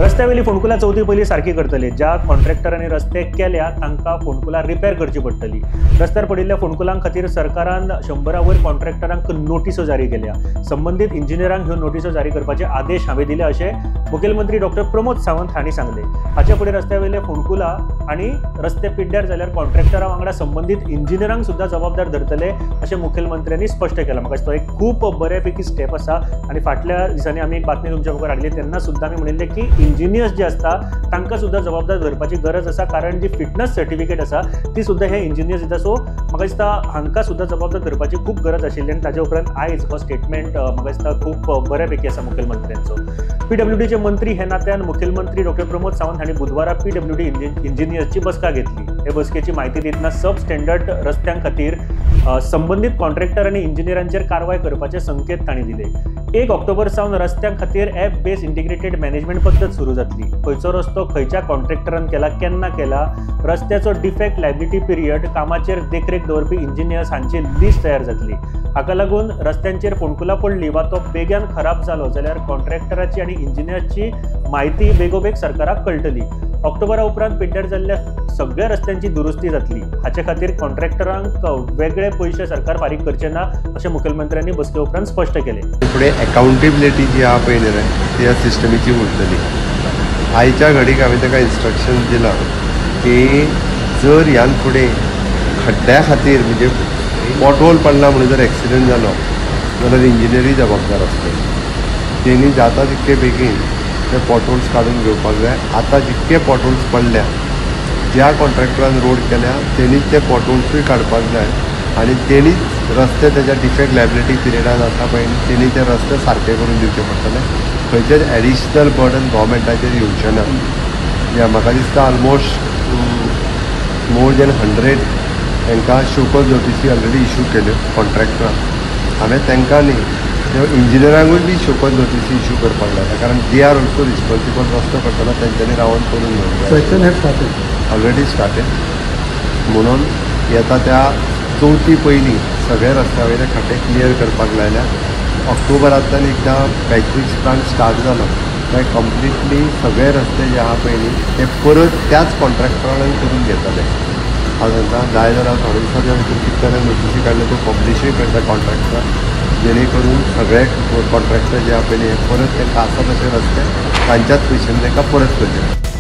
रस्त्यावेली फोंडकुलां चवथी पयलीं सारकी करतले. ज्या कॉन्ट्रॅक्टरांनी रस्ते केल्या तांकां फोंडकुलां रिपेर करची पडटली. रस्त्यार पडिल्ल्या फोंडकुलां खातीर सरकारान 100 वयर कॉन्ट्रॅक्टरांक नोटिसो जारी केल्या. संबंदीत इंजिनियरांक ह्यो नोटिसो जारी करपाचे आदेश हांवें दिले अशें मुखेलमंत्री डॉक्टर प्रमोद सावंत हांणी सांगलें. हाचे फुडें रस्त्यावेले फोंडकुलां आनी रस्ते पिड्ड्यार जाल्यार कॉन्ट्रॅक्टरा वांगडा संबंदीत इंजिनियरांक सुद्दां जबाबदार धरतले अशें मुखेलमंत्र्यांनी स्पश्ट केलां. म्हाका दिसता एक खूब बऱ्यापैकी स्टेप आसा आनी फाटल्या दिसांनी आमी एक बातमी तुमच्या मुखार हाडली तेन्ना सुद्दां आमी म्हणिल्लें की इंजिनियर्स जे आसता तांकां सुद्दां जबाबदार धरपाची गरज आसा, कारण जी फिटनस सर्टिफिकेट आसा ती सुद्दां हे इंजिनियर्स दिता. सो म्हाका दिसता हांकां सुद्दां जबाबदार धरपाची खूब गरज आशिल्ली आनी ताजे उपरांत आयज हो स्टेटमेंट म्हाका दिसता खूब बऱ्यापैकी आसा मुखेलमंत्र्यांचो. पीडब्ल्यूडीचे मंत्री हे नात्यान मुखेलमंत्री डॉक्टर प्रमोद सावंत हांणी बुधवारा पीडब्ल्यूडी इंजिनियर्सची बसका घेतली. हे बसकेची म्हायती दितना सब स्टँडर्ड रस्त्यां खातीर संबंदीत कॉन्ट्रॅक्टर आनी इंजिनियरांचेर कारवाय करपाचे संकेत तांणी दिले. 1 ऑक्टोबर सावन रस्त्यां खातीर एप बेस इंटिग्रेटेड मॅनेजमेंट पद्दत सुरू जातली. खंयचो रस्तो खंयच्या कॉन्ट्रॅक्टरान केला, केन्ना केला, रस्त्याचो डिफेक्ट लायबिलिटी पिरियड, कामाचेर देखरेख दवरपी इंजिनियर्स हांची लिस्ट तयार जातली. हाका लागून रस्त्यांचेर फोंडकुलां पडली वा तो बेगान खराब जालो जाल्यार कॉन्ट्रॅक्टराची आनी इंजिनियर्सची म्हायती बेगोबेग सरकाराक कळटली. ऑक्टोबरा उपरांत पिड्ड्यार जाल्ल्या सगळ्या रस्त्यांची दुरुस्ती जातली. हाचे खातीर कॉन्ट्रॅक्टरांक वेगळे पयशे सरकार फारीक करचे ना अशें मुखेलमंत्र्यांनी बसके उपरांत स्पश्ट केलें. फुडें अकाउंटेबिलिटी जी आहा पळय न्ही ती ह्या सिस्टमीची उरतली. आयच्या घडीक हांवें ताका इन्स्ट्रक्शन दिलां की जर ह्यान फुडें खड्ड्या खातीर म्हणजे पॉटहोल पडला म्हणून जर एक्सिडंट जालो जाल्यार इंजिनियरूय जबाबदार आसतलो. तेणी जाता तितके बेगीन ते पॉटहोल्स काडून घेवपाक जाय. आतां जितके पॉटहोल्स पडल्या ज्या कॉन्ट्रॅक्टरान रोड केल्या तेणीच ते पॉटहोल्सूय काडपाक जाय आनी तेणीच रस्ते तेज्या डिफेक्ट लायबिलिटी पिरियडान आसा पळय न्ही तेणी ते रस्ते सारके करून दिवचे पडटले. खंयचेच एडिशनल बर्डन गव्हर्मेंटाचेर येवचें ना. ह्या म्हाका दिसता ऑलमोस्ट मोर देन 100 तांकां शोकॉज नोटिसी ऑलरेडी इशू केल्यो कॉन्ट्रॅक्टरान. हांवें तांकां न्ही इंजिनियरांकूय बी शोकॉज नोटिसी इशू करपाक लायता, कारण they are also responsible. रस्तो करतना तेंच्यांनी रावन करून घेवंक जाय. ऑलरेडी स्टार्टेड म्हणून येता त्या चवथी पयलीं सगळे रस्त्या वयले खड्डे क्लियर करपाक लायल्या. ऑक्टोबरांतल्यान एकदां पॅचविक्स प्लांट स्टार्ट जालो काय कंप्लिटली सगळे रस्ते जे आहा पळय न्ही ते परत त्याच कॉन्ट्रॅक्टरान करून घेतले. हांव सांगता जाय जाल्यार थोड्या दिसाच्या भितर कितें जाल्यार नोटिसी काडल्यो त्यो पब्लिशूय करता कॉन्ट्रॅक्टराक, जेणे करून सगळे कॉन्ट्रॅक्टर जे आहा पळय न्ही परत तांकां आसा तशे रस्ते तांच्याच पयशांनी तांकां परत करचे.